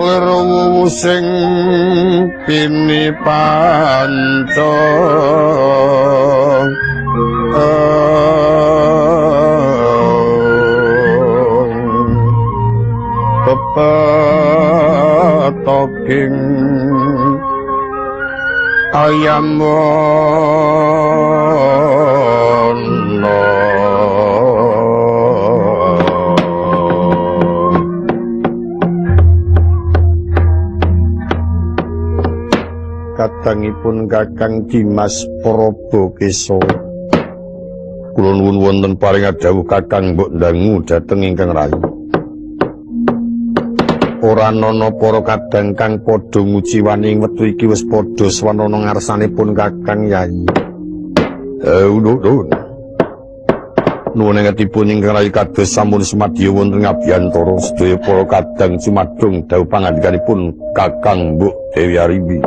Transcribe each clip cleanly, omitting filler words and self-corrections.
Lir sing pini panca pepetoking ayam kadangipun Kakang Dimas Prabokesa. Kula nuwun wonten paring dawuh Kakang mbok ndangu dhateng ingkang rayi. Ora ana para kadang kang padha nguciwani ing wektu iki wis padha swanana ngarsanipun Kakang Yayi. Nuwun. Nuwun ingetipun ingkang rayi kados sampun semadya wonten ngabiyantara sedaya para kadang cumadung dawuh pangandikanipun Kakang Mbok Dewi Arimbi.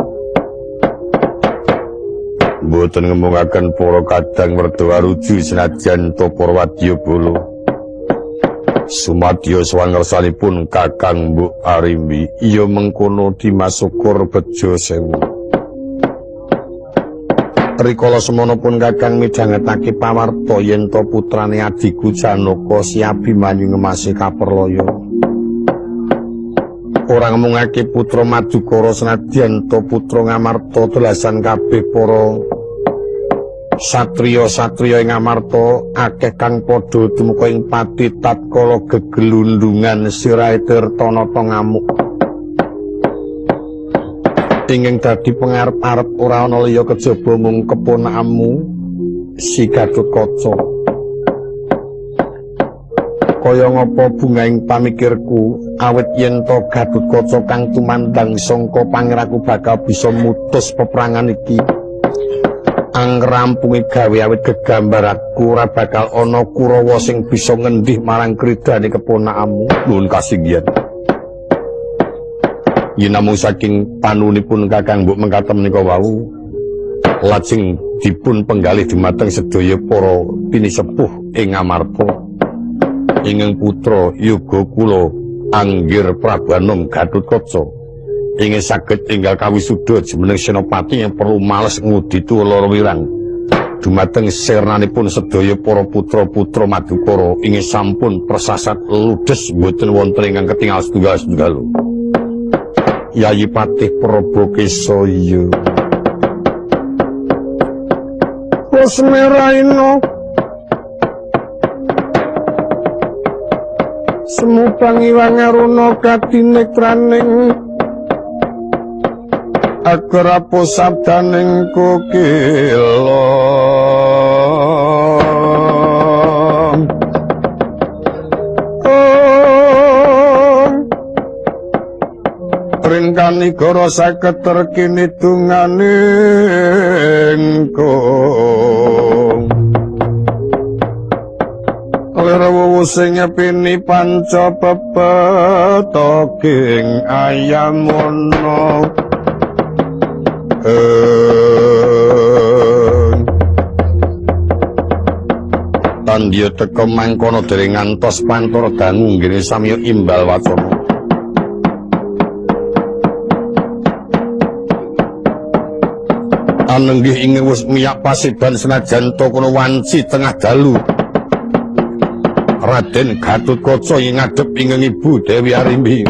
Mboten ngemungaken para kadang werda aruju senajan ta para wadyabala. Sumadya sowan ngersanipun Kakang Mbok Arimbi. Iya mengkono Dimas syukur bejo sewu. Rikala semana pun Kakang midhangetake pawarta yen ta putrane adhiku Janaka si Abimanyu ngemasi kaperlaya. Ora ngemungake putra Madukara senadyan ta putra Ngamarta delasan kabeh para satriya-satriya ing Ngamarta akeh kang padha tumuka ing pati tatkala gegelundungan sirahe Tirtanata ngamuk. Ingkang dadi pengarep-arep ora ana liya kejaba mung keponakanmu si Gatotkaca. Kaya ngapa bungaing pamikirku awit yen ta Gatotkaca kang tumandang sangka pangiraku bakal bisa mutus peperangan iki. Angrampungi gawe awit gegambar aku ora bakal ana Kurawa sing bisa ngendih marang kridane keponakanmu. Nuwun kasinggihan. Yen namung saking panunipun Kakang Mbok mengkaten menika wau lajeng dipun penggalih dumateng sedaya para pinisepuh ing Ngamarta. Ingkang putra yoga kula Anggir Prabu Anom Gatotkaca ingkang saged enggal kawisuda jumeneng senopati yang perlu males nguditu lara wirang dumateng sirnanipun sedaya para putra-putra Madukara ingkang sampun persasat ludes mboten wonten ingkang ketingal setunggal-setunggal. Yayi Patih Prabokesa iya. Kosmeraina Semupang iwang aruna kadinekraning agrapo sabdaning kokila. Ringkanigara saged terkini dunganing kong. Lir sing pini panca pepetoking ayamono. Tandya teka mangkono dereng ngantos pantara dangu nggene samya imbal wacana. Anenggih ing wis miyak pasiban senajan ta kono wanci tengah dalu. Raden Gatotkaca ing ngadhep ing Ibu Dewi Arimbi.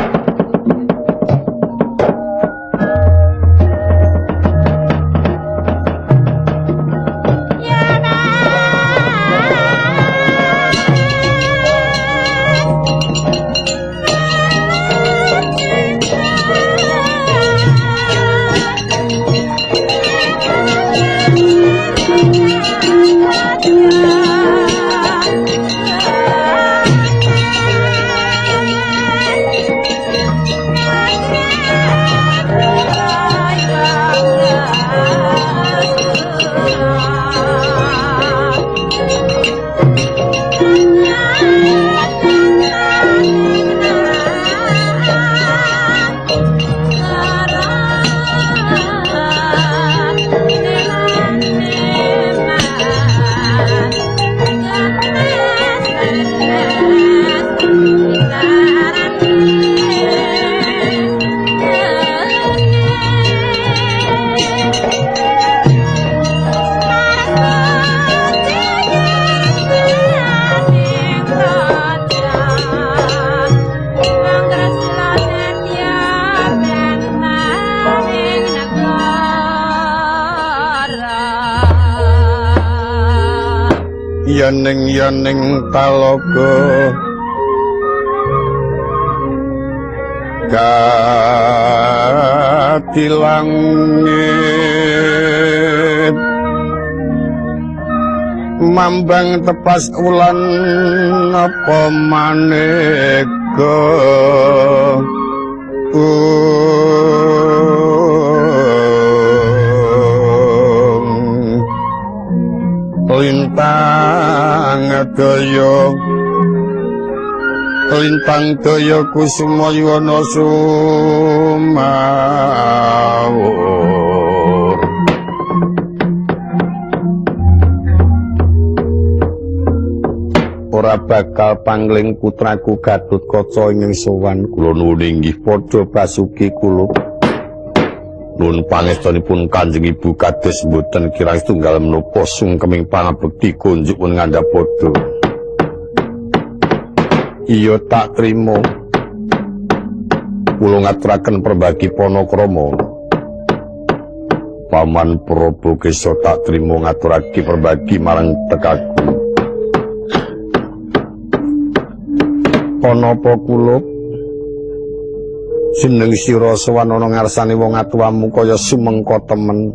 Yening yening talaga katilangit mambang tepas ulan apa maneka lintang daya lintang daya kusuma yuwana sumawur. Ora bakal pangling putraku Gatotkaca ing sowan kula nuwun inggih padha basuki kula. Nuwun pangestunipun Kanjeng Ibu kados mboten kirang setunggal menapa sungkeming pangabekti kunjuk pun ngandhap padha. Iya tak trima. Kula ngaturaken perbagi panakrama. Paman Prabu Kesa tak trima ngaturake perbagi marang tekaku. Anapa kula jeneng sira sowan ana ngarsane wong atuwamu kaya sumengko temen.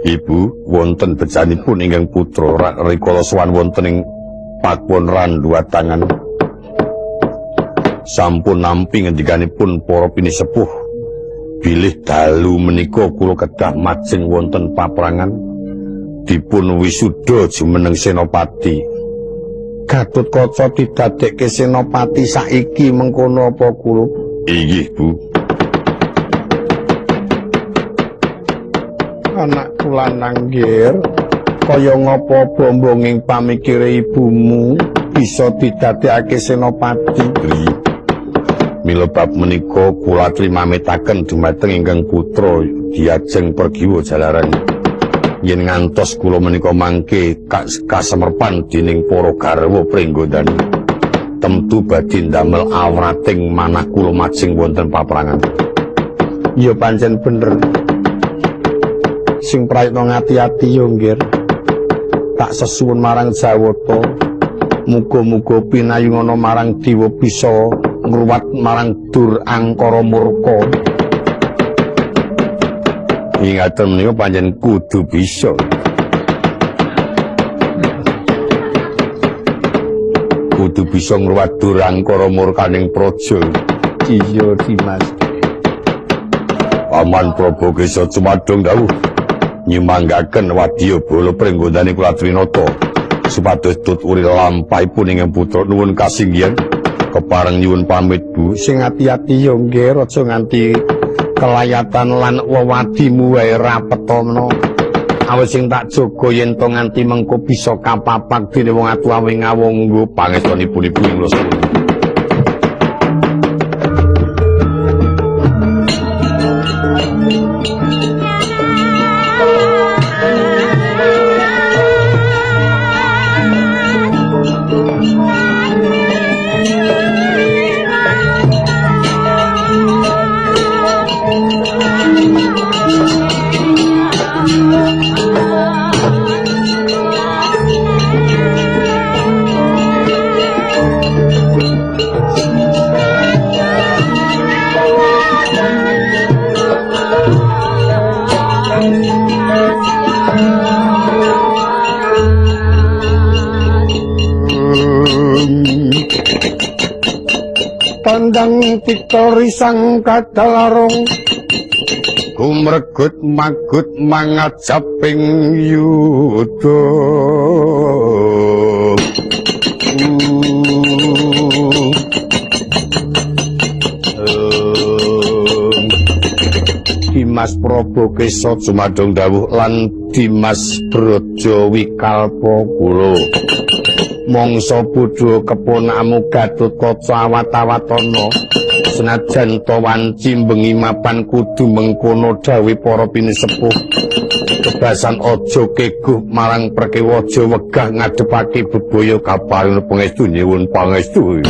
Ibu, wonten bejanipun ingkang putra rikala sowan wonten ing Pakuwon Randuwatangan. Sampun nampi ngendikanipun para pinisepuh bilih dalu menika kula kedah majeng wonten paprangan dipun wisuda jumeneng senopati. Gatotkaca didadekke senopati saiki mengkono apa kula? Inggih, Bu. Anakku lanang nggir, kaya ngapa bombonging pamikire ibumu bisa didadekake senopati? Mila bab menika kula trimamitaken dumateng ingkang putra diajeng pergiwa jalaran yen ngantos kula menika mangke kasemerpan dening para garwa pringgondani temtu badhe ndamel awrating manah kula majeng wonten paprangan. Ya pancen bener. Sing prayitna ngati-ati yo nggir. Tak sesuwun marang Jawata. Muga-muga pinayungana marang dewa bisa ngruwat marang dur angkara murka. Ingaten menika pancen kudu bisa. Kudu bisa ngruwat dur angkara murkaning praja. Iya, Dimas. Paman Prabu Kesa cumadung dawuh nyumanggaken wadya bala pringgondani kula Trinata supados tut uri lampahipun ingkang putra. Nuwun kasinggihan kepareng nyuwun pamit, Bu. Sing ati-ati yo nggih, aja nganti kelayatan lan wewadimu wae rapetana. Awit sing tak jaga yen to nganti mengko bisa kapapak dene wong atuwa ngawonggo pangestunipun ibu ing kula. Tandang tikel risang kadalarung gumregut magut mangajaping yuda. Dimas Prabu Kesa jumadung dawuh lan Dimas Braja Wikalpa kula. Mangsa bodho keponakmu Gatotkaca awat-awatana senajan ta wanci bengi mapan kudu mengkono dawuhe para pinisepuh. Kebasan aja keguh marang prekewa aja wegah ngadepake bebaya kaparing pangestu nyuwun pangestu.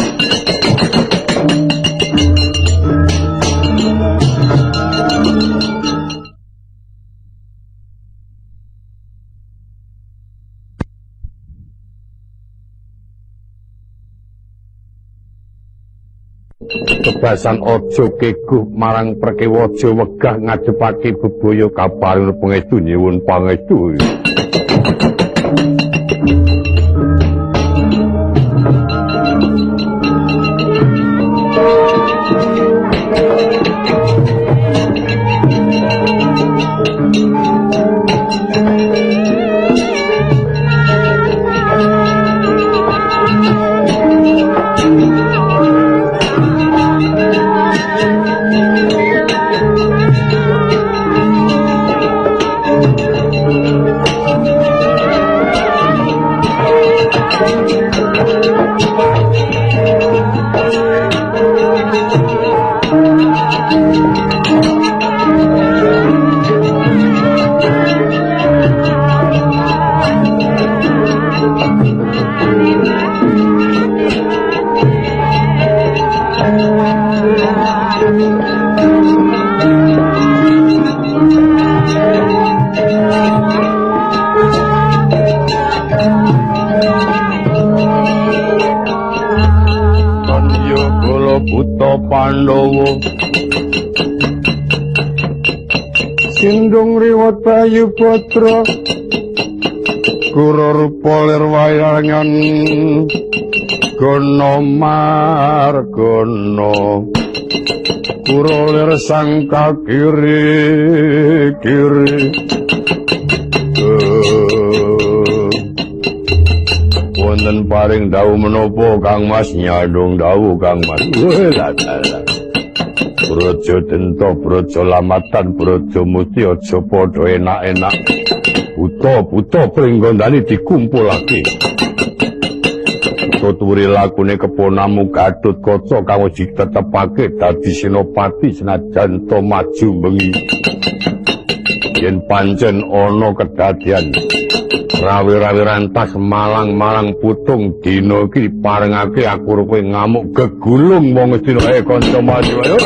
Bebasan aja keguh marang prekewa aja wegah ngadepake bebaya kaparing pangestu nyuwun pangestu. Pandhawa sindung riwat Bayu Putra kura rupa lir wayangan gana margana kura lir sangka kiri kiri. Wonten paring dawuh menapa Kang Mas? Nyadong dawuh Kang Mas. Braja Denta, Braja Lamatan, Braja Musti aja padha enak-enak. Buta-buta pringgondani dikumpulake. Tuturi lakune keponamu Gatotkaca kang wis ditetepake dadi senopati senajan to maju bengi. Yen pancen ana kedadian rawe-rawe rantas malang-malang putung dina iki diparengake aku kowe ngamuk gegulung wong Astina. Kanca maju ayo.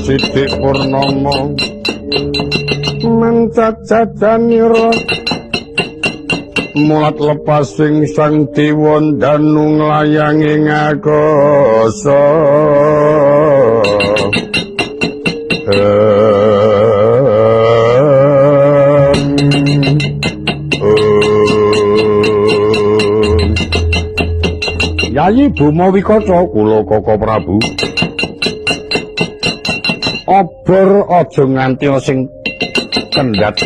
Sidik Purnomo mencacajanira mulat lepasing sang dewa danu nglayangi ngakasa. Yayi Buma Wikata kula Kaka Prabu. Obor aja nganti sing kendhat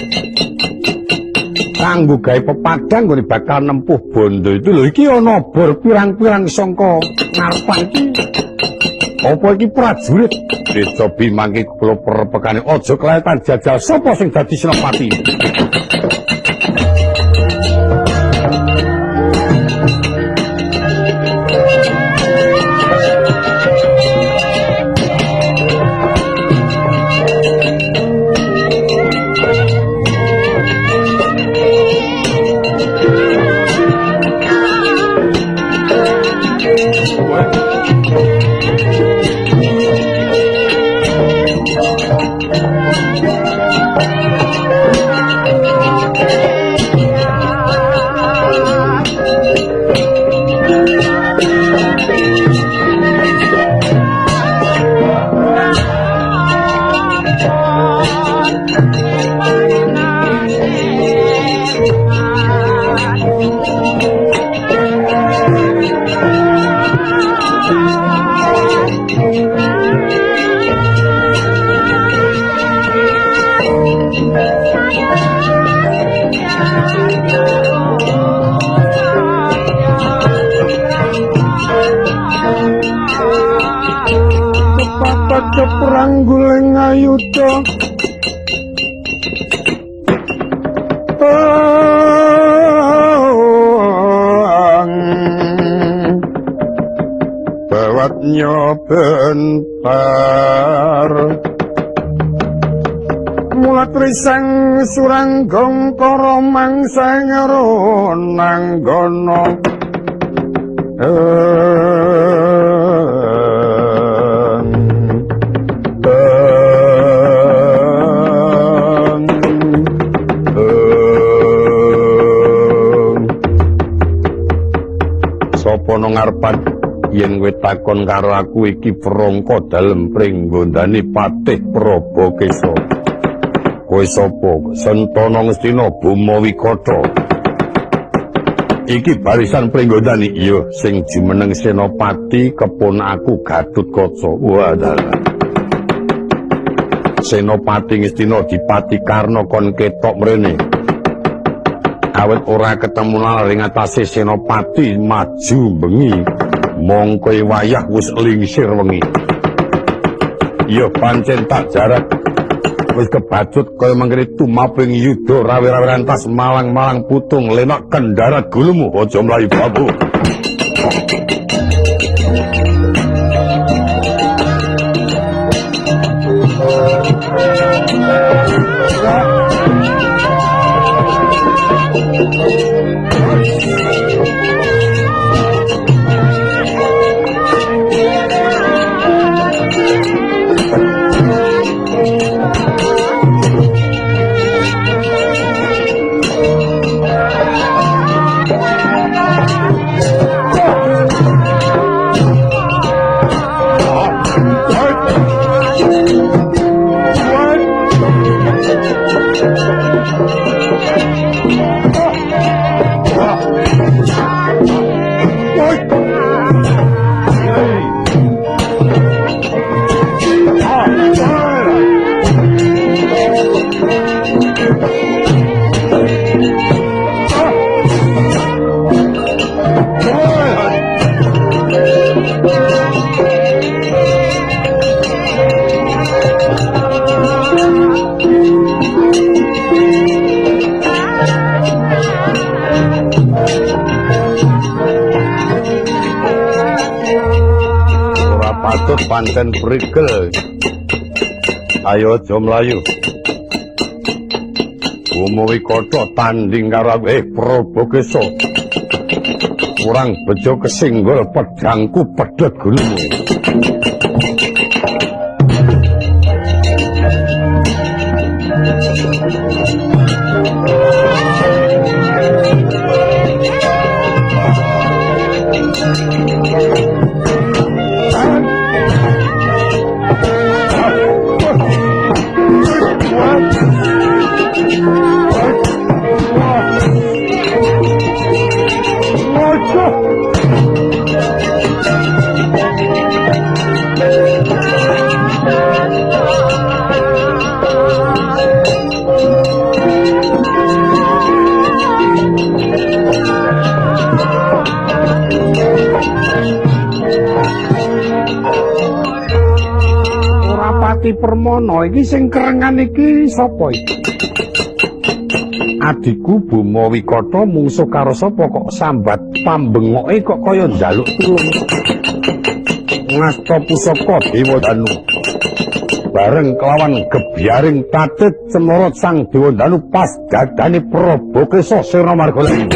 kanggo gawe pepadang nggone bakal nempuh bondo itu lho. Iki ana obor pirang-pirang sangka ngarepan iki. Apa iki prajurit? Desa Bimangke kula perepekane aja kelaetan jajal sapa sing dadi senopati. Bawat nyobentar mulat risang suranggong kara mangsa ronanggana. Sapa nang ngarepan yen kowe takon karo aku iki prangka dalem pringgondane Patih Prabakesa. Kowe sapa? Sentana Ngastina Bama Wikata. Iki barisan pringgondane iya sing jumeneng senopati kepon aku Gatotkaca. Wah dalah. Senopati Ngastina Dipati Karna kon ketok mrene. Awit ora ketemu nalar ing atase senopati maju bengi. Mongko wayah wis lingsir wengi. Ya pancen tak jarak wis kebacut kaya mangkene tumaping yuda rawe-rawe rantas malang-malang putung lenak kendarat gulumu aja mlayu babu. Patut pancen prigel. Ayo aja mlayu. Bama Wikata tanding karo aku Prabakesa. Kurang bejo kesinggol pedhangku pedhot gulumu. Permono iki sing kerengan iki sapa iki? Adikku Bama Wikata mungsuh karo sapa kok sambat pambengoke kok kaya njaluk tulung. Ngasta pusaka Dewa Danu. Bareng kelawan gebyaring tatit cemorot Sang Dewa Danu pas dadane Prabakesa Sena Margalayu.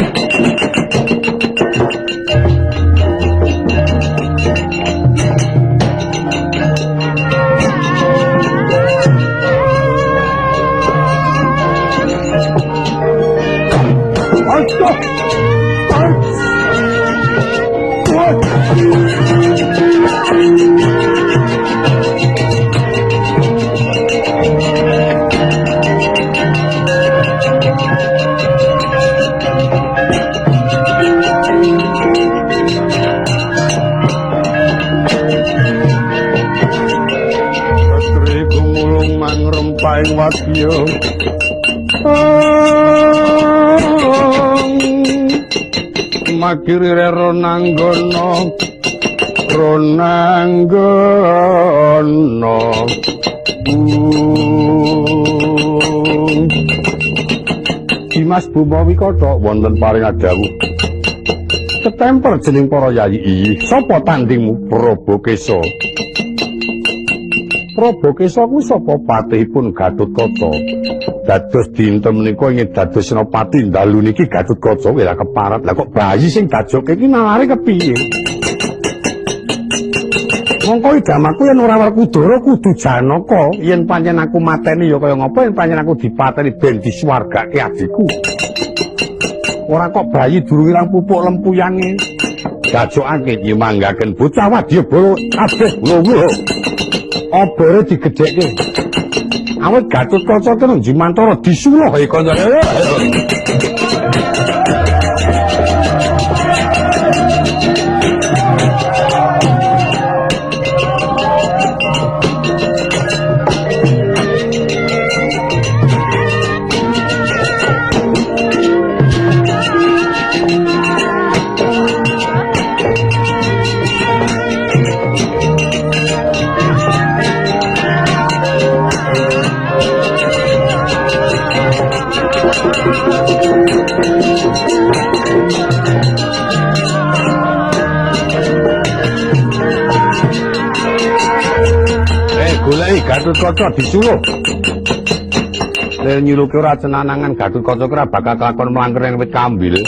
Wadya makiri ronanggana ronanggana Dimas Buma Wikata wonten paring dawuh. Ketemper jeneng para yayi iyi. Sapa tandingmu Prabokesa? Prabokesa kuwi sapa patihipun Gatotkaca? Dados dinten menika ingin dados senopati dalu niki Gatotkaca wis keparat. Lah kok bayi sing dajoke iki nalare kepiye? Mongko idamaku yen ora Werkudara kudu Janaka. Yen pancen aku mateni ya kaya ngapa, yen pancen aku dipateni ben disuwargake adhiku. Ora kok bayi durung ilang pupuk lempuyange. Gajokake nyimanggaken bocah wadyabala kabeh lho. Obore digedhekke. Awit Gatotkaca kena Jimantara disuruh e kancane. Goleki Gatotkaca disuruh. Lir nyuluke ora cenanangan Gatotkaca ora bakal kelakon mlangker ing wit kambil.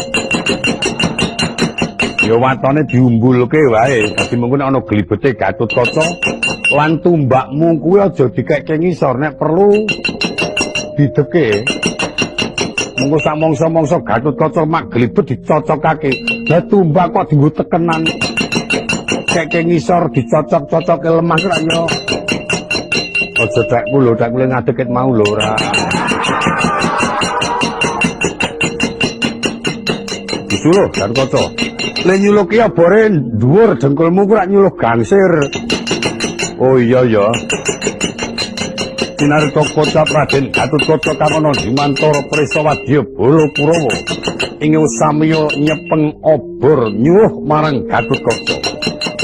Ya watone diumbulke wae, dadi mengko nek ana glibete Gatotkaca lan tumbakmu kuwi aja dikekke ngisor, nek perlu dideke. Mengko sak mangsa-mangsa Gatotkaca mak glibet dicocokake. Lah tumbak kok dienggo tekenan. Kekke ngisor dicocok-cocoke lemah ora ya. Aja tekku lho, tekku ngadeg mau lho ora. Disuruh Gatotkaca. Le nyuluki obore dhuwur dengkulmu ku rak nyuluh gangsir. Oh iya ya. Sinarta kocap Raden Gatotkaca kang ana Jimantara Prisa Wadya Bala Kurawa. Ing samiya nyepeng obor nyuwuh marang Gatotkaca.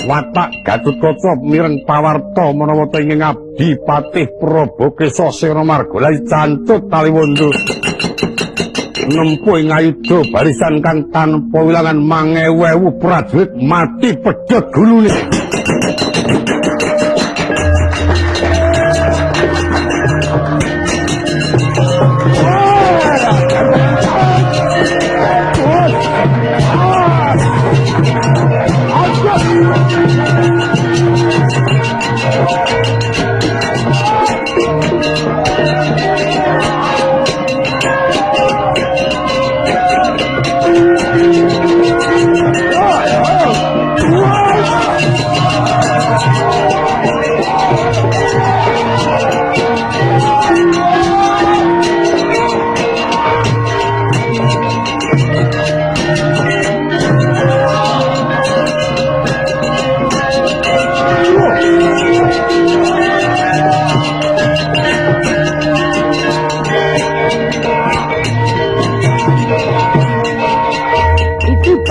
Watak Gatotkaca mireng pawarta menawa ta ing ngabdi patih Prabokesa Sena Marga cancut taliwondo nempuh ing ayuda barisan kang tanpa wilangan mangewu-ewu prajurit mati pedhot gulune.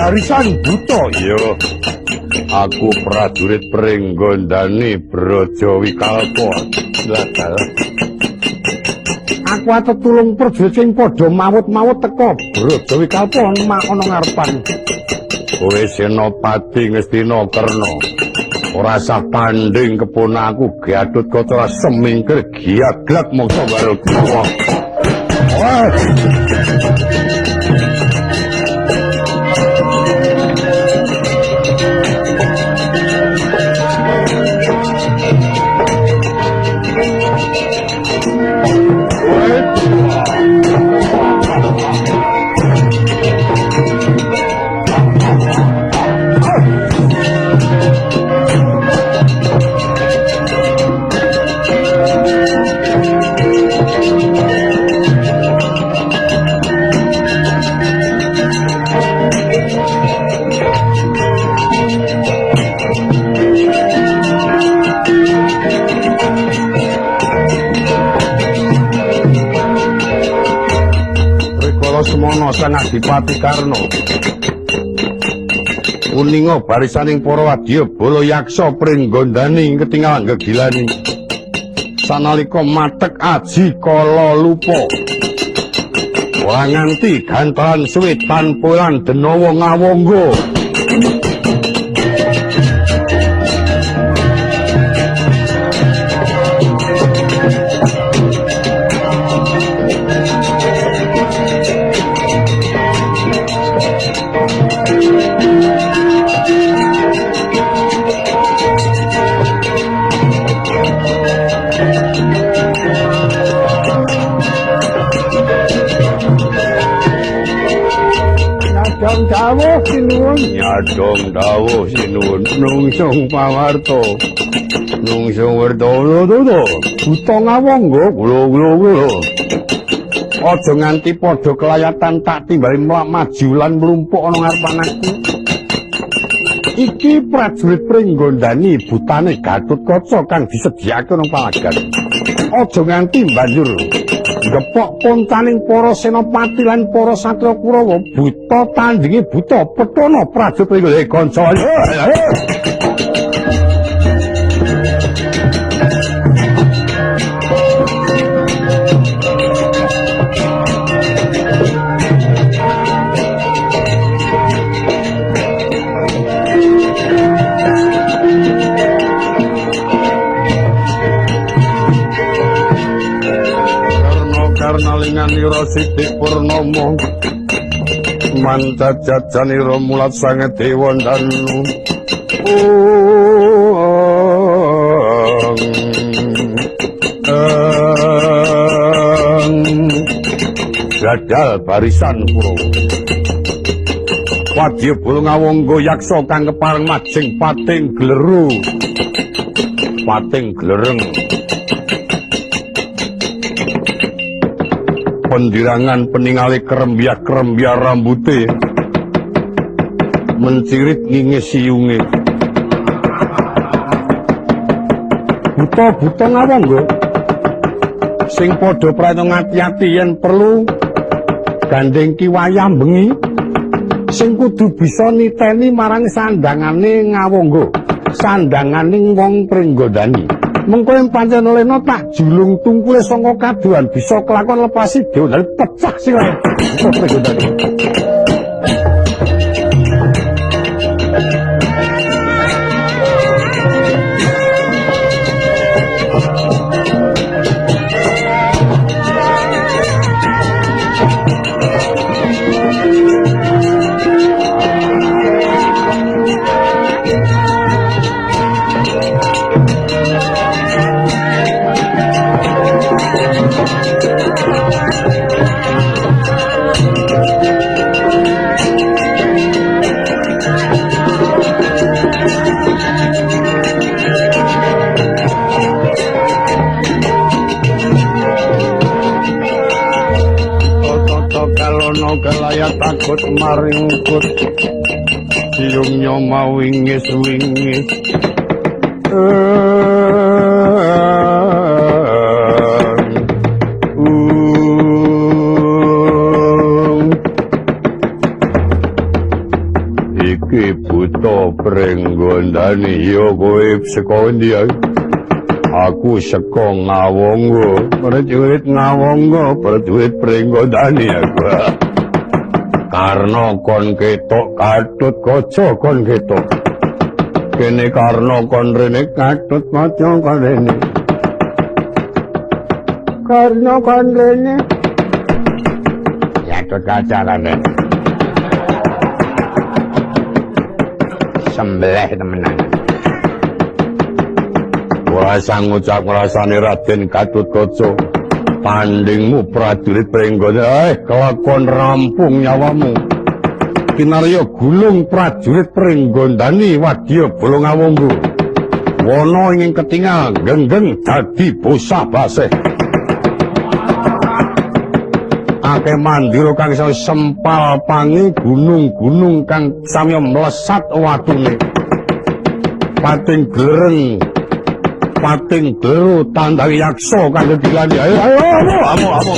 Barisan buta ya. Aku prajurit Pringgondani Braja Wikalpa. Lah dalah. Aku atet tulung prajurit sing padha mawut-mawut teka Braja Wikalpa ana ngarepan. Kowe Senopati Ngastina Karna. Ora sah tanding kepon aku Gatotkaca semingkir giaglak mangsa karo kuwa. Wah. Semono Sang Adipati Karna uninga barisaning para wadya bala yaksa Pringgondani ketingalan gegilani sanalika matek aji kala lupa Ora nganti gantalan suwe tanpa lan denawa ngawangga. Nyadong dawuh sinuwun, nyadong dawuh sinuwun, nungsung pawarta, nungsung wertana toto, buta ngawangga glo-glo-glo. Aja nganti padha kelayatan tak timbali mlak maju lan mlumpuk ana ngarepan aku. Iki prajurit Pringgondani butane Gatotkaca kang disediake nang palagan. Aja nganti banjur gepok pontaning para senopati lan para satriya Kurawa, buta tandinge buta petana prajurit Pringgondani kanca. Karnalinganira Sidik Purnama mancajajanira mulat sange dewa danu. Dadal barisan Kurawa. Wadya Bala Ngawangga yaksa kang kepareng majeng pating gleru, pating glereng. Pendirangan peningale kerembiak-kerembiak rambute mencirit ngingis siyunge. Buta-buta ngawangga sing padha prayitna ngati-ati yen perlu gandeng ki wayah bengi sing kudu bisa niteni marang sandangane ngawangga, sandangane wong Pringgondani. Mengko yen pancen lena tak julung tungkule saka kaduhan bisa kelakon lepasi dewa pecah sirahe Pringgondani. Takut maringkut siung nyoma wingis wingis. Iki buta Pringgondani ya kowe saka endi ya? Aku saka Ngawangga, prajurit Ngawangga, prajurit Pringgondani aku. Karna kon ketok Gatotkaca kon ketok. Kene Karna kon rene Gatotkaca kon rene. Karna kon rene. Gatotkaca kon rene. Sembelih temenan. Ora sang ngucap ngrasane Raden Gatotkaca. Tandingmu prajurit Pringgondani, kelakon rampung nyawamu. Kinarya gulung prajurit Pringgondani wadya Bala Ngawangga. Wana ing ketingal genggeng dadi bosah baseh. Akeh mandira kang sempal pangi gunung-gunung kang samya mlesat watune. Pating glereng, pating gleru tandang yaksa kang kedilani. Ayo ayo amo amo amo.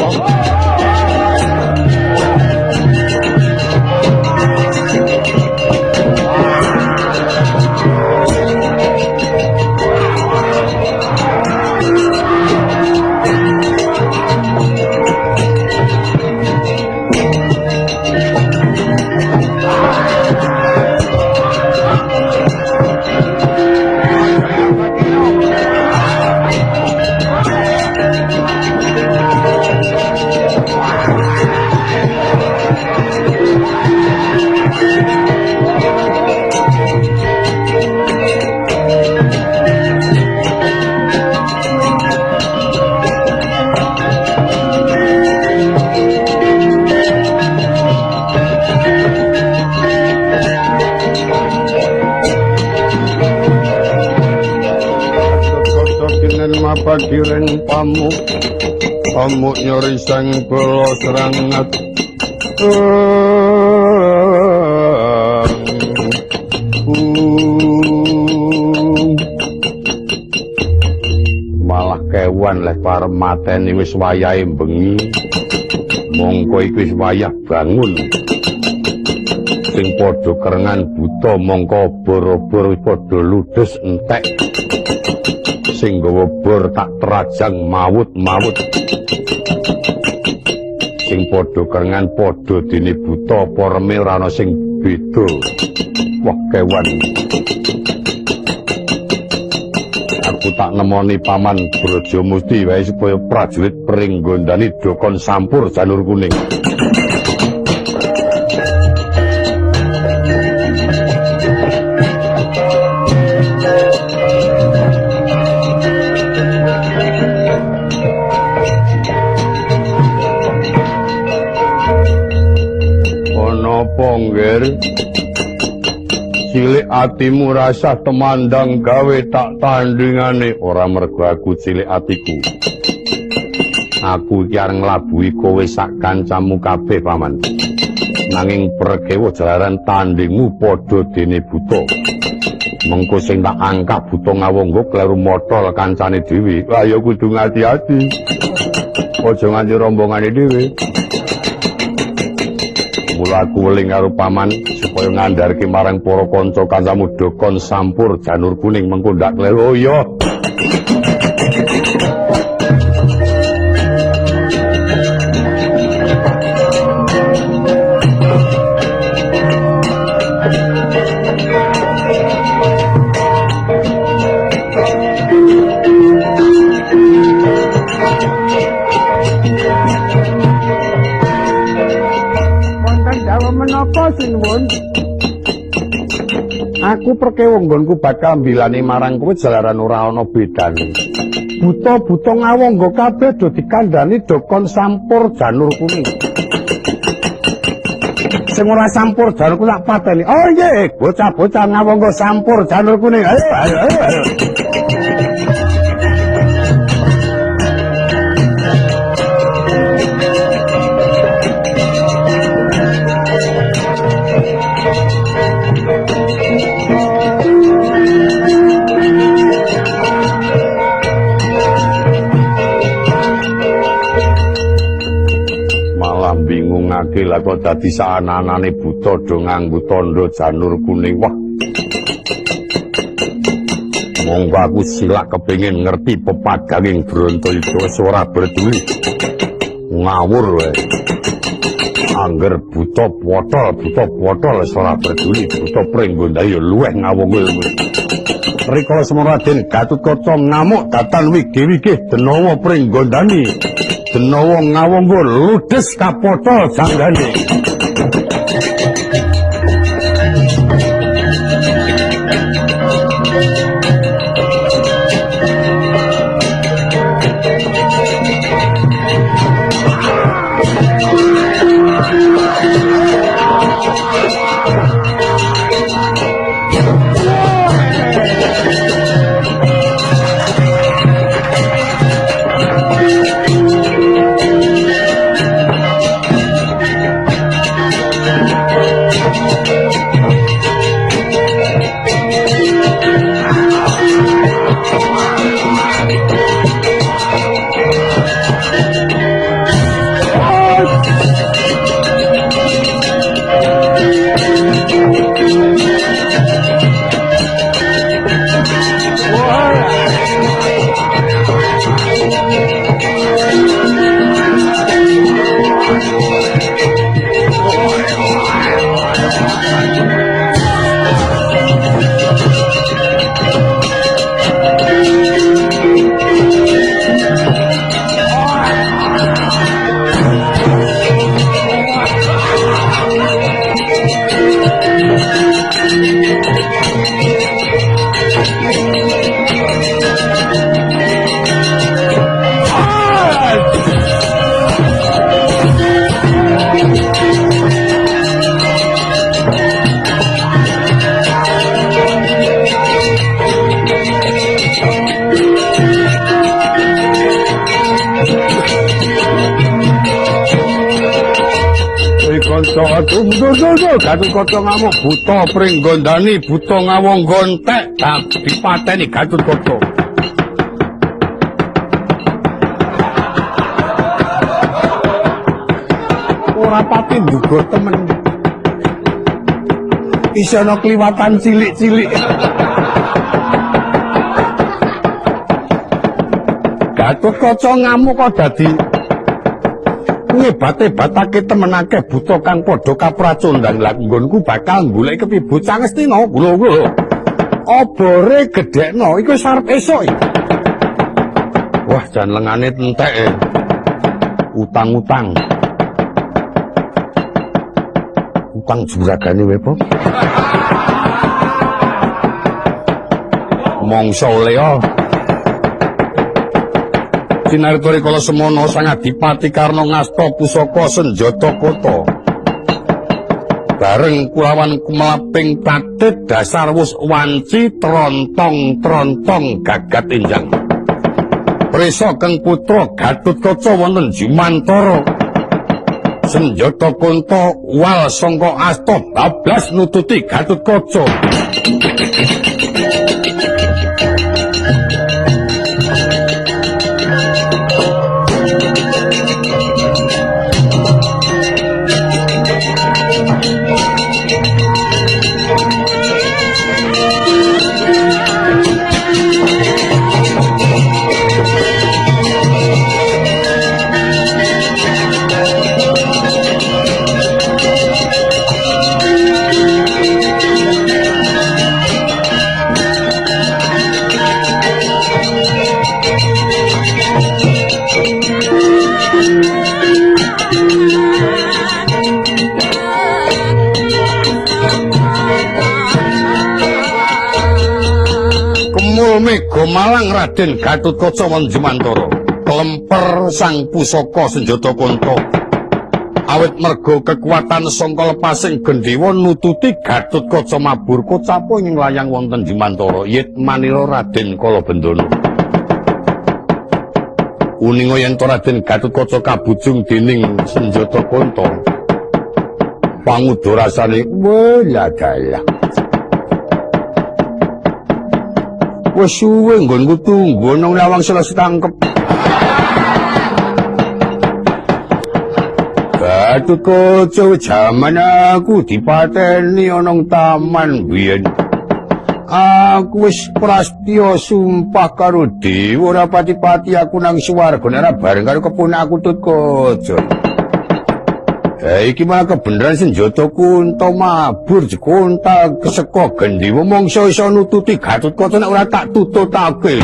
Kireng pamuk pamuk nyori sang bala serangat. Malah kewan leh parem mateni wis wayahe bengi. Mongko iki wis wayah bangun. Sing padha kerengan buta mongko obor-obor wis padha ludes entek. Sing nggawa bor tak terajang mawut-mawut. Sing padha kerengan padha dene buta poreme ora ana sing beda. Wah kewan. Aku tak nemoni paman Brajamusti wae supaya prajurit Pringgondani dokon sampur janur kuning. Ana apa, Ngger? Cilik atimu rasah temandang gawe tak tandingane. Ora mergo aku cilik atiku. Aku iki arep nglabuhi kowe sak kancamu kabeh, Paman. Nanging prekewa jalaran tandingmu padha dene buta. Mengko sing tak angkat buta ngawonggo kleru motol kancane dhewe. Wah ya kudu ngati-ati. Aja nganti rombongane dhewe. Mula aku weling karo paman supaya ngandharke marang para kanca kancamu dokon sampur janur kuning mengko ndak kleru. Oh iya. Sinuwun. Aku perkewa nggonku bakal mbilani marang kowe jalaran ora ana bedane. Buta-buta ngawangga kabeh do dikandhani dokon sampur janur kuning. Sing ora sampur janur kuning tak pateni. Oh nggih, bocah-bocah ngawangga sampur janur kuning. Ayo ayo ayo. Ayo. Bingungake lah kok dadi saanane buta do nganggo tandha janur kuning. Wah. Monggo aku silak kepengin ngerti pepadanging Brontoyuda wis ora berduli. Ngawur wae. Angger buta potol wis ora peduli, buta Pringgondani ya luweh ngawunge. Rikala semono Raden Gatotkaca ngamuk datan wigih-wigih Denawa Pringgondani. Denawa ngawangga ludes kapotol janggane. Kaca aduh Gatotkaca ngamuk buta pringgondani buta ngawong gontek dipateni Gatotkaca. Ora pati nduga temen. Isih ana kliwatan cilik-cilik. Gatotkaca ngamuk kok dadi ngebat-ebatake temen akeh buta kang padha kapracondang. Lah nggonku bakal golek kepiye bocah Ngastina lho. Obore gedhekno iku wis arep esuk iki. Wah, jan lengane entek e. Utang-utang. Utang juragane wae, Po. Mongso leo. Sinarita rikala semono Sang Adipati Karna ngasta pusaka senjata kota. Bareng kulawan kumelaping tatit dasar wus wanci trontong-trontong gagat enjang. Prisa keng putra Gatotkaca wonten Jumantara. Senjata kunta wal sangka asta bablas nututi Gatotkaca. Mega Malang Raden Gatotkaca wonten Jumantara klemper sang pusaka senjata kunta. Awit merga kekuatan sangka lepasing gendhewa nututi Gatotkaca mabur kocapa ing layang wonten Jumantara yit manira Raden Kalabendana. Uninga yen to Raden Gatotkaca kabujung dening senjata kunta, panguda rasane weladalah. Wis suwe nggonku tunggu nang lawang selesai tangkep. Gatotkaca jaman aku dipateni ana taman biyen. Aku wis prastya sumpah karo dewa ora pati-pati aku nang swarga ora bareng karo kepunakku Totkaca. Iki malah kebenaran senjata kunta mabur jekontal keseka gendhewa mangsa iso nututi Gatotkaca nek ora tak tututake.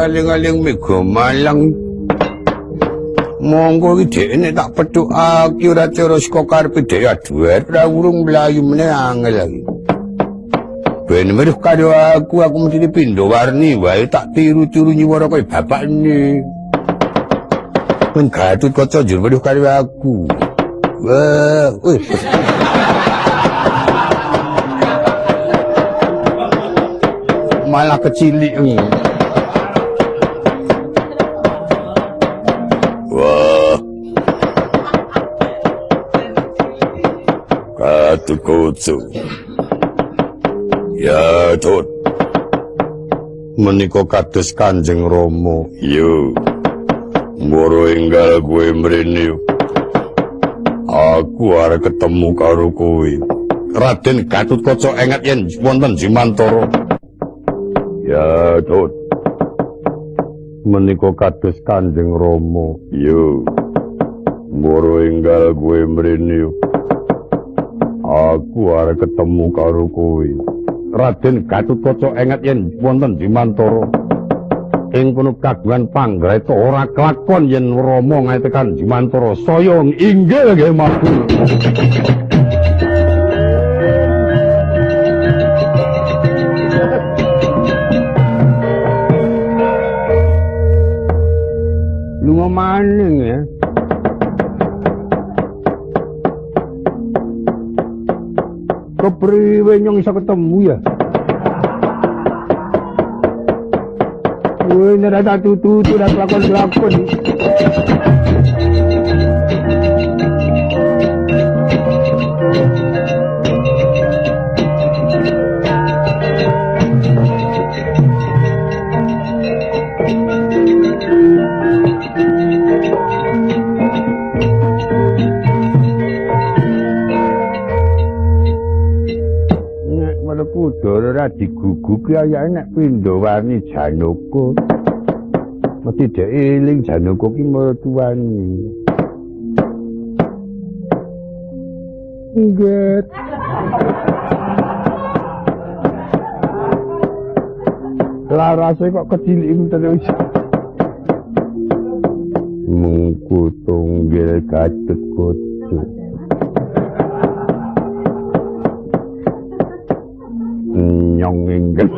Aling-aling mega malang. Monggo iki dhek nek tak pethukake ora cara saka karepe dhek aduh ora urung mlayu meneh angel lagi. Ben weruh karo aku mesti pindha warni wae tak tiru-tiru nyuwara kaya bapakne. Ben Gatotkaca njur weruh karo aku. Wah, wih. Malah kecilik. Wah. Gatotkaca. Ya, Tut. Menika kados Kanjeng Rama. Yo. Mboro enggal kowe mrene. Aku arep ketemu karo kowe. Raden Gatotkaca enget yen wonten Jumantara. Ya, Tut. Menika kados Kanjeng Rama. Yo. Mboro enggal kowe mrene. Aku arep ketemu karo kowe. Raden Gatotkaca enget yen wonten Jumantara. Ing kono kagungan panggraita ora kelakon yen Rama ngatekan jumantara saya inggil nggih mabur. Lunga maning ya. Kepriwe nyong iso ketemu ya? Kowe nek tak tutu ora lakon-lakon. Kudara ora diguguki ayake nek pindhawarni Janaka. Mesti dhek eling Janaka ki mertuane. Nggih. Larase kok kecilikin terus. Mungku tunggil Gatotkaca. Nyong inggil.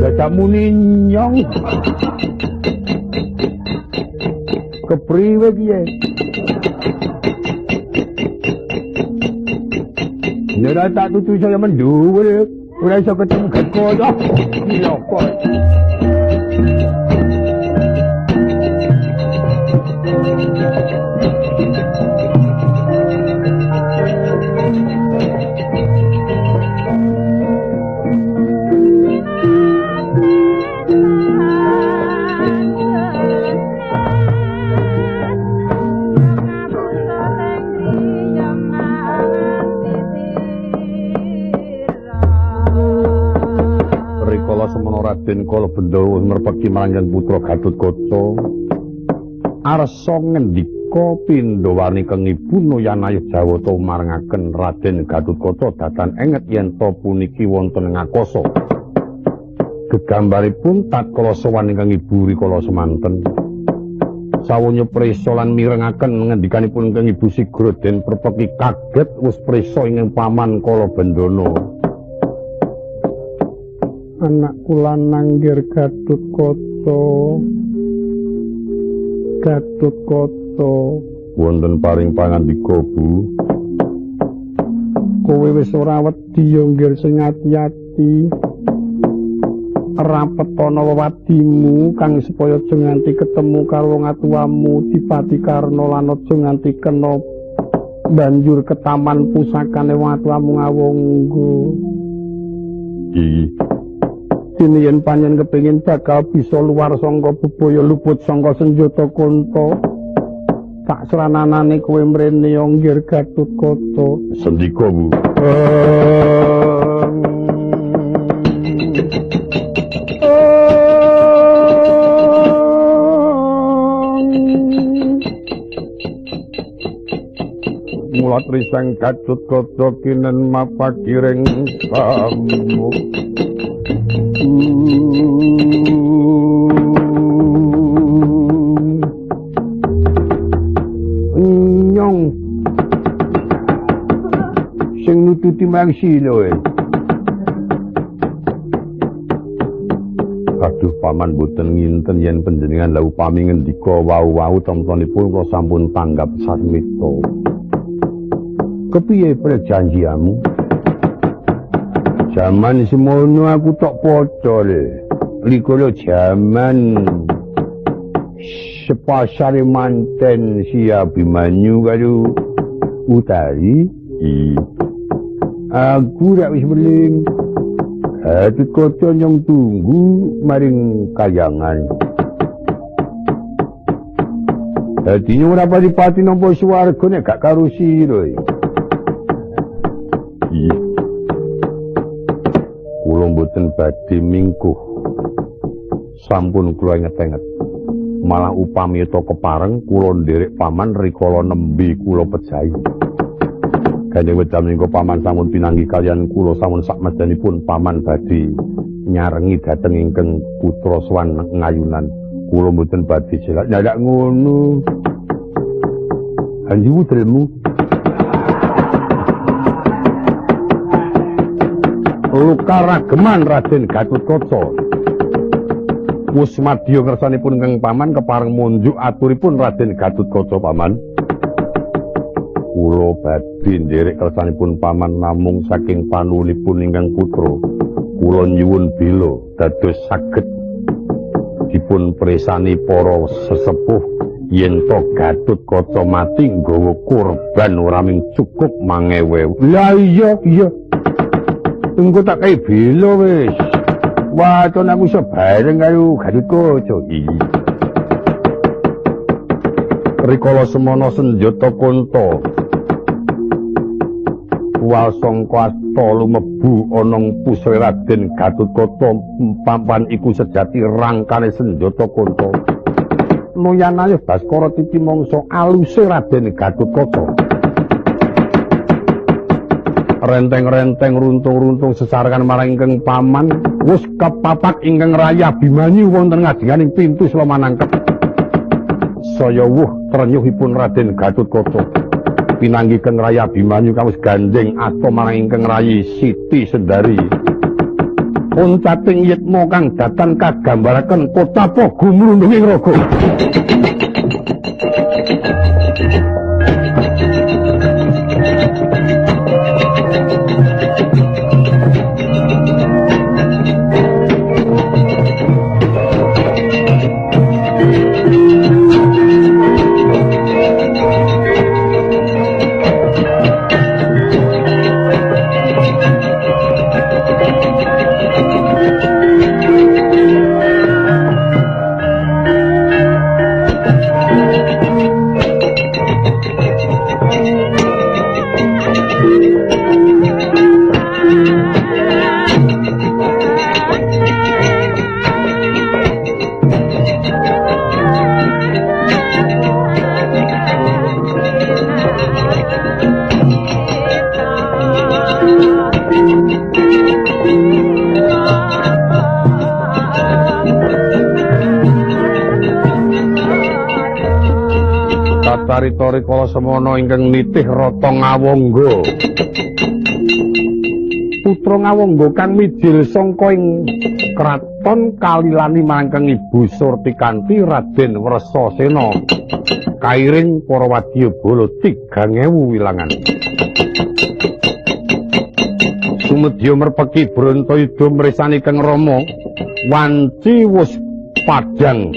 Dadak muni nyong. Kepriwe piye? Nek tak tutu saya mendhuwur, ora iso ketemu Gatotkaca. Cilaka. Rikala semana Raden Kalabendha merpeki marang putra Gatotkaca. Arsa ngendika pindhawarni keng ibu Noyanayuh Jawata marengaken Raden Gatotkaca datan enget yen ta puniki wonten ngakasa. Gegambaripun tatkala sowan ingkang ibu rikala semanten. Sawanya prisa lan mirengaken ngendikanipun keng ibu sigra den perpeki kaget wis prisa ingkang paman Kalabendana. Anakku lanang nggir Gatotkaca. Gatotkaca, wonten paring pangandika Bu. Kowe wis ora wedi ya nggir sing ati-ati. Rapetana wewadimu kang supaya aja nganti ketemu karo wong atuwamu Dipati Karna lan aja nganti kena banjur ketaman pusakane wong atuwamu ngawonggo. Iki dene yen panjen kepengin bakal bisa luar sangka bebaya luput sangka senjata kunta, tak srananane kowe mrene ya nggir Gatotkaca. Sendika Bu. Mulat risang Gatotkaca kinen mapakiring pamuk. Nyong sing nututi marang sila. Aduh paman boten nginten yen panjenengan lha upami ngendika wau-wau temtonipun kula sampun tanggap sasmita. Kepiye perjanjianmu? Jaman semono aku tok padha le. Rikala jaman sepasare manten si Abimanyu karo Utari. Aku rak wis weling. Gatotkaca nyong tunggu maring kayangan. Dadi ora pati-pati nampa swarga nek gak karo sira. Iya. Kula mboten badhe mingkuh. Sampun kula inget-inget. Malah upami ta kepareng kula nderek paman rikala nembe kula pejahi. Gandeng wedal menika paman sampun pinanggih kaliyan kula sampun sakmedanipun paman badhe nyarengi dhateng ingkang putra sowan ngayunan. Kula mboten badhe jelak. Nyak ngono. Hanji wudelmu. Luka rageman Raden Gatotkaca. Wus madya ngersanipun kang paman kepareng munjuk aturipun Raden Gatotkaca paman. Kula badhe nderek kersanipun paman namung saking panuwunipun ingkang putra. Kula nyuwun bela dados saged dipun presani para sesepuh yen to Gatotkaca mati nggawa korban ora mung cukup 1000. Lah iya iya. Engko tak kei bela wis. Waton aku iso bareng karo Gatotkaca iki. Rikala semana senjata konta wal sangka asta lumebu ana pusri Raden Gatotkaca papan iku sejati rangkane senjata konta. Noyanane Baskara titi mangsa aluse Raden Gatotkaca. Renteng-renteng runtung-runtung sesarengan marang ingkang paman wis kepapak ingkang raya Abimanyu wonten ngajenganing pintu Slomanangkep. Saya wuh trenyuhipun Raden Gatotkaca pinanggih kang raya Abimanyu kang wis gandeng asta marang ingkang rayi Siti Sendari. Uncating yitma kang datan kagambaraken kotapa gumlundunging raga. Kacarita rikala semana ingkang nitih rata Ngawangga. Putra Ngawangga kang mijil sangka ing kraton kalilani marang Ibu Surtikanti Raden Wresasena. Kairing para wadyabala 3000 wilangan. Sumedya merpeki Brontoyuda mresani Kang Rama wanci wus padhang.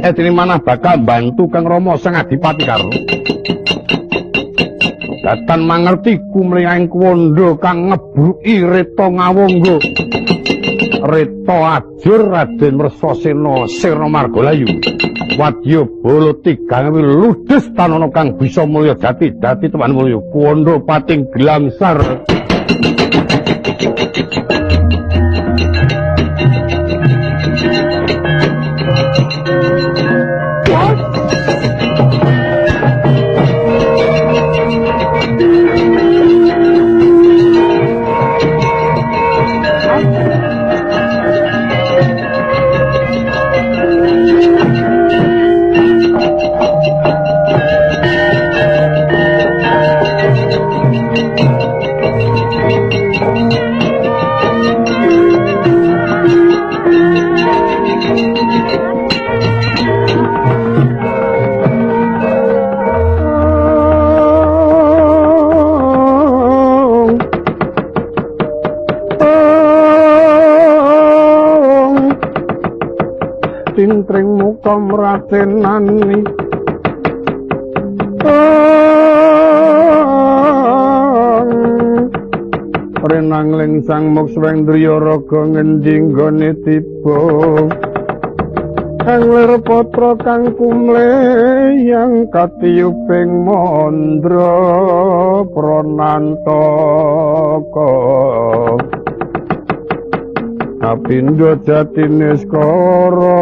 Edene manah bakal bantu Kang Rama sang Adipati Karna. Datan mangerti kumliyang kuwanda kang ngebruki Reta Ngawangga. Reta ajur Raden Wresasena sirna margalayu. Wadyabala 3000 ludes tanana kang bisa mulya jati dadi teman mulya. Kuwanda pating glangsar. Tintring muka mratenani renang lengsang mokswendriya raga ngendi nggone tiba kang lir patra kang kumleyang katiyuping mandra pranantaka. Kapindho jatine skara.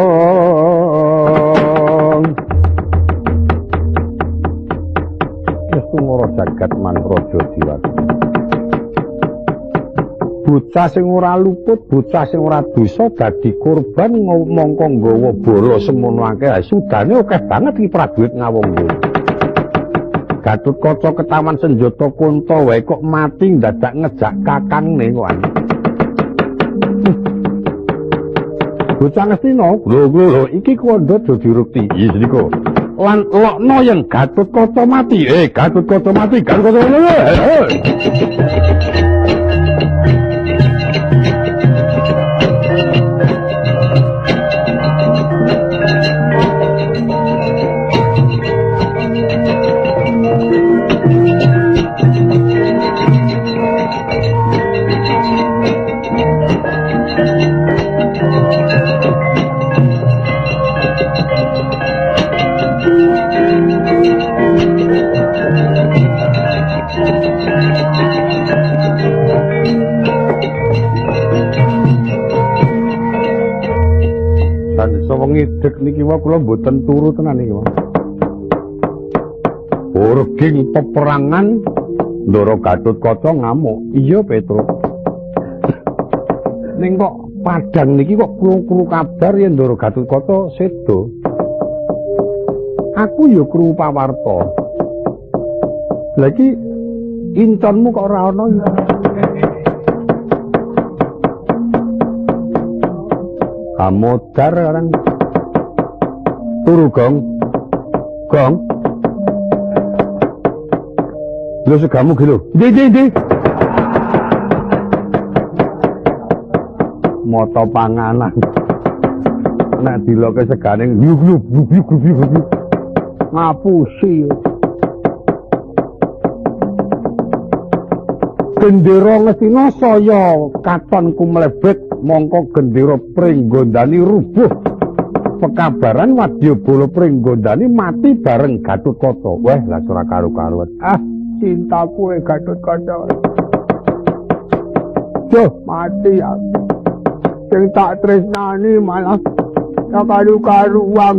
Wis tumara jagat mantraja diwati. Bocah sing ora luput, bocah sing ora dosa dadi korban mongko nggawa bala semono akeh. Sudane akeh banget iki prajurit Ngawangga. Gatotkaca ketawan senjata kunta wae kok mati ndadak ngejak kakangne kok. Bocah Ngastina, lho lho iki kandha aja dirukti. Iya niku. Lan lokno yen Gatotkaca mati. Gatotkaca mati, Gatotkaca. Ngidek niki wae kula mboten turu tenan niki wae. Urging peperangan Ndara Gatotkaca ngamuk. Iya Petruk. Ning kok padang niki kok krungu kabar yen Ndara Gatotkaca sedo. Aku ya krungu pawarta. Lha iki inconmu kok ora ana ya? Amodar orang turu gong gong lho segamu ki lho ndi ndi ndi mata panganan nek diloke segane yuk yuk yuk yuk yuk ngapusi. Gendera Ngastina saya katon kumlebet mongko gendera Pringgondani rubuh. Pekabaran wadyabala Pringgondani mati bareng Gatotkaca. Wah, lah ora karu-karuan. Ah, cintaku e Gatotkaca. Duh, mati aku. Sing tak tresnani malah tak karu-karuan.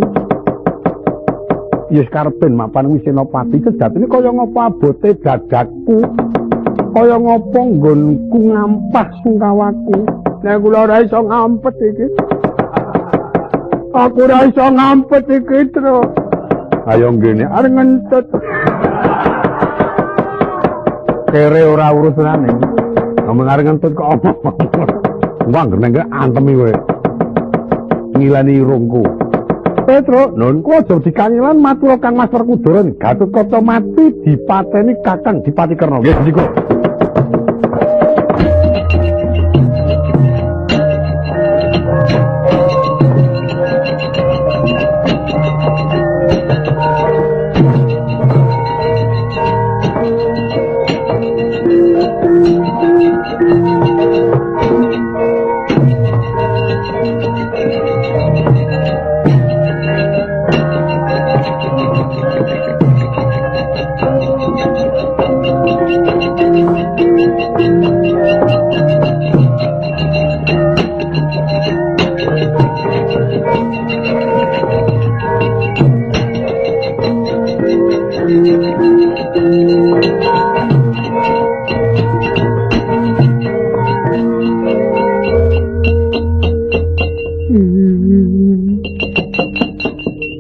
Yes karepen mapan kuwi senopati sejatine kaya ngapa abote dadaku. Kaya ngapa nggonku ngampah sungkawaku. Nek kula ora iso ngampet iki. Aku ora iso ngampet iki, Tru. Ayo ngene arep ngentut. Kere ora urusane. Ngomong arep ngentut kok omong. Wah, nang antemi kowe. Ngilani irungku. Petro, nun ku aja dikangelan matur Kang Mas Werkudara. Gatotkaca mati dipateni Kakang Dipati Karna. Nggih, niku.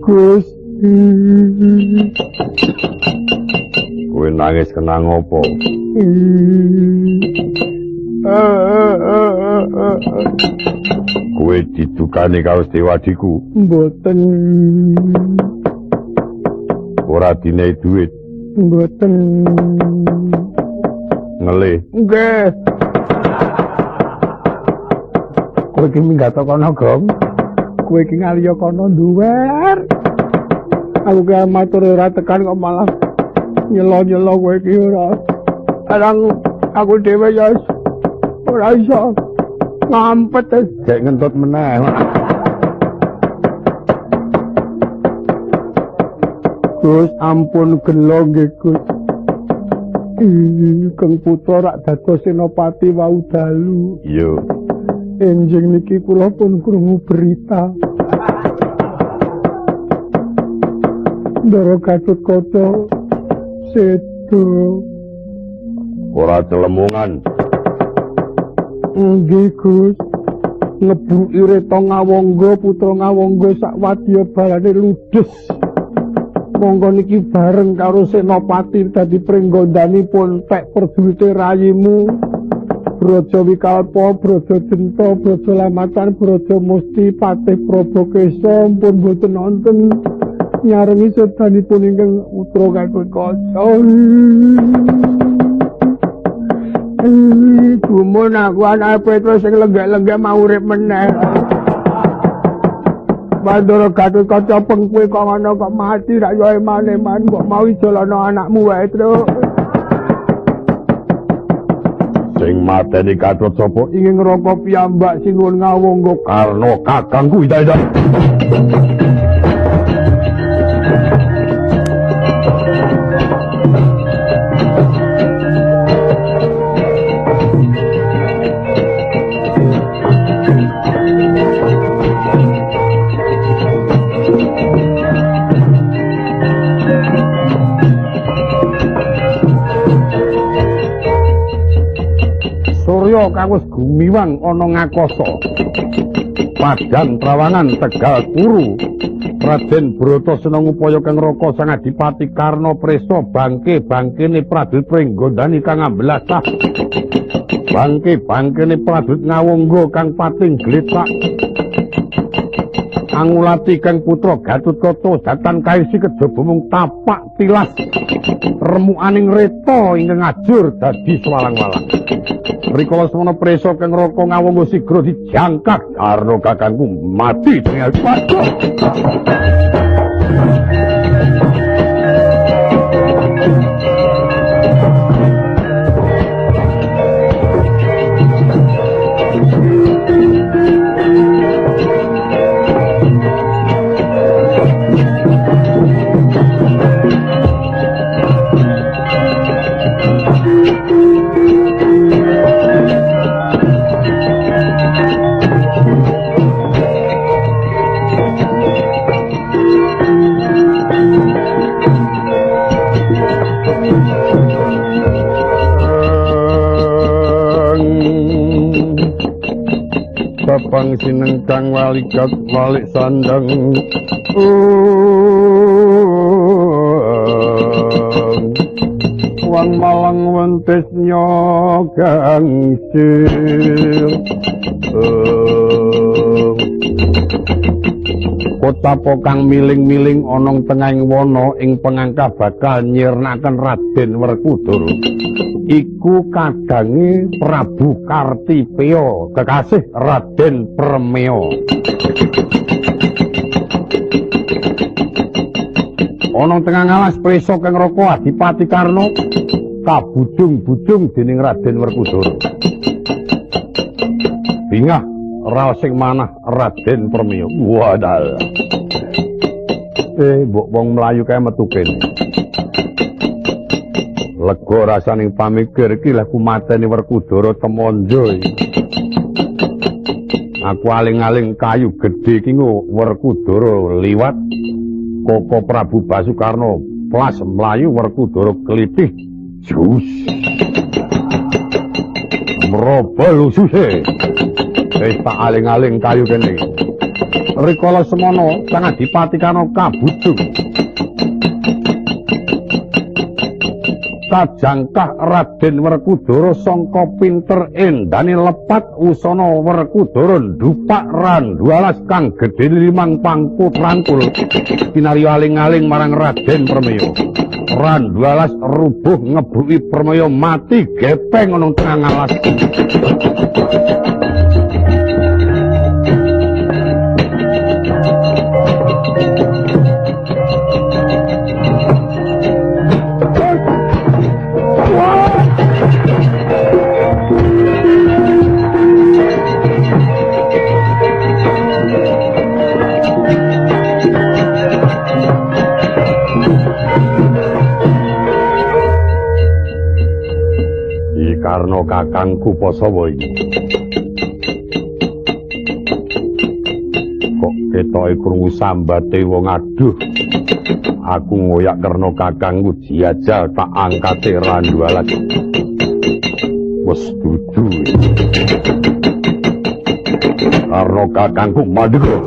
Gus, kowe nangis kena ngopo? Kowe didukani karo Setiwadiku? Mboten. Ora dinehi duit? Mboten. Ngelih? Nggih. Kowe iki minggat kono, Gong. Kowe iki ngaliya kono nduwer. Aku ki matur ora tekan kok malah nyelo-nyelo kowe iki ora. Arang aku dhewe ya ora iso ngampet. Gek ngentut meneh. Gus ampun gelo nggih Gus. Keng putra rak dados senopati wau dalu. Iya. Enjing niki kula pun krungu berita. Ndara Gatotkaca sedo. Ora celemungan. Nggih, Gus. Ngebruki Reta Ngawangga, putra Ngawangga sak wadya balane ludes. Monggo niki bareng karo Senopati dadi pringgondhanipun pek prajurit rayimu. Braja Wikalpa, Braja Jenta, Braja Lamatan, Braja Musti, Patih Prabokesa pun boten nonton nyarengi sedanipun ingkang putra Gatotkaca. Gumun aku anake Petro sing lenggak-lenggak mau urip meneh. Bandara Gatotkaca pengkuwe kok ngono kok mati rak yo eman-eman kok mau ijolana anakmu wae, Truk. Sing mateni Gatot sapa? Ingin ngroko piyambak sinuwun Ngawangga Karna kakangku. Ida-ida. Surya kang wis gumiwang ana ngakasa. Padang Trawangan Tegal Kuru. Raden Bratasena ngupaya kang Raka Sang Adipati Karna presa bangke-bangkene prajurit Pringgondani kang ambelasah. Bangke-bangkene prajurit Ngawangga kang pating gletak. Angulati kang putra Gatotkaca datan kaisi kejaba mung tapak tilas remukaning reta ingkang ajur dadi swalang-walang. Rikala semana presa kang Raka Ngawangga sigra dijangkak Karna kakangku mati dening padha. Babang sinengkang walikat walik sandang. Wang malang wentis nyogang sir. Kotapa kang miling-miling ana tengahing wana ing pengangka bakal nyirnaken Raden Werkudara. Iku kadange Prabu Kartipeya kekasih Raden Permeo. Ana tengah ngalas prisa kang Raka Adipati Karna kabujung-bujung dening Raden Werkudara. Bingah raos sing manah Raden Permeo. Wadah. Mbok wong mlayu kae metu kene. Lega rasaning pamikir iki lha ku mateni Werkudara temonjo iki. Aku aling-aling kayu gedhe iki Werkudara liwat Koko Prabu Basukarna plas mlayu Werkudara klitih jus. Mrobol ususe. Wis tak aling-aling kayu kene. Rikala semana Sang Adipati Karna kabujung. Kajangkah Raden Werkudara sangka pinter endane lepat usana Werkudara ndupak randualas kang gedhe limang pangku rangkul kinarya aling-aling marang Raden Permaya. Randualas rubuh ngebruki Permaya mati gepeng ana tengah ngalas. Karna kakangku Pasawa iki. Ketoke krungu sambate wong aduh. Aku ngoyak karena kakangku diajal tak angkate randu alas. Wes dudu. Karena kakangku mandeka.